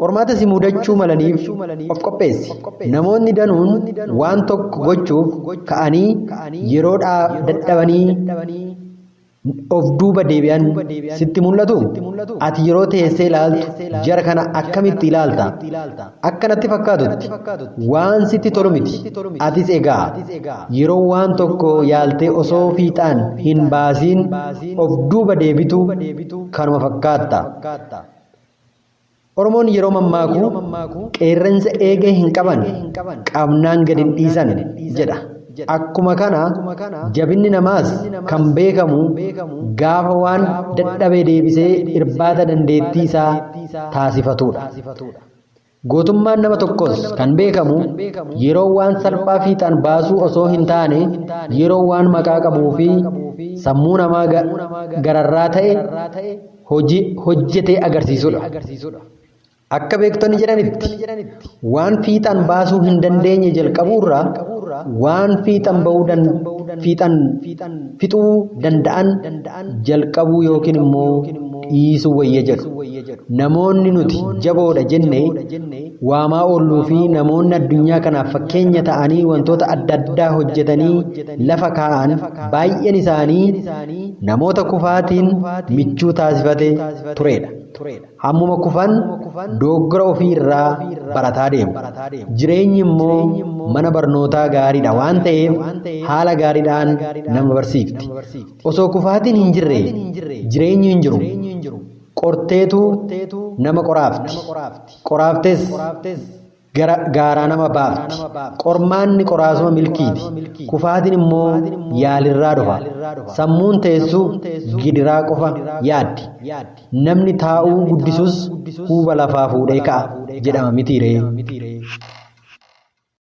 Qormaata si mudachuu malaniif of qopheessi. Namoonni danuun waan tokko gochuuf ka'anii yeroo dadhabanii of duuba deebi'an sitti mul'atu? Ati yeroo teessee ilaaltu jara kana akkamitti ilaalta? Akka natti fakkaatutti waan sitti tolu miti. Atis egaa yeroo waan tokko yaaltee osoo fiixaan hin baasiin of duuba deebitu kanuma fakkaatta. Oromoon yeroo mammaaku qeerransa eegee hin qaban qabnaan gad hin dhiisan jedha. Akkuma kana jabinni namaas kan beekamu gaafa waan dadhabe deebisee irbaata dandeettii isaa taasifatudha. Gootummaan nama tokkos kan beekamu yeroo waan salphaa fiixaan baasuu osoo hin taane yeroo waan maqaa qabuu fi sammuu namaa gararraa ta'e hojii hojjetee agarsiisudha. Akka beektonni jedhanitti waan fiixaan baasuu hin dandeenye jalqabuurra waan fiixaan bahuu fiixaan fixuu danda'an jalqabuu yookiin immoo dhiisuu wayya jedhu. Namoonni nuti jaboodha jenne waamaa oolluu fi namoonni addunyaa kanaaf fakkeenya ta'anii wantoota adda addaa hojjetanii lafa kaa'an baay'een isaanii namoota kufaatiin michuu taasifate turedha. Hammuma kufan dogoggora ofii irraa barataa deemu. Jireenyi immoo mana barnootaa gaariidha waan ta'eef haala gaariidhaan nama barsiifti. Osoo kufaatiin hin jirre jireenyi hin jiru. Qorteetu nama qoraafti. Qoraaftes gara gaaraa nama baafti. Qormaanni qoraasuma milkiiti. Kufaatiin immoo yaalirraa dhufa. Sammuun teessu gidiraa qofa yaaddi. Namni taa'uu guddisus huuba lafaa fuudhee ka'a jedhama mitiiree.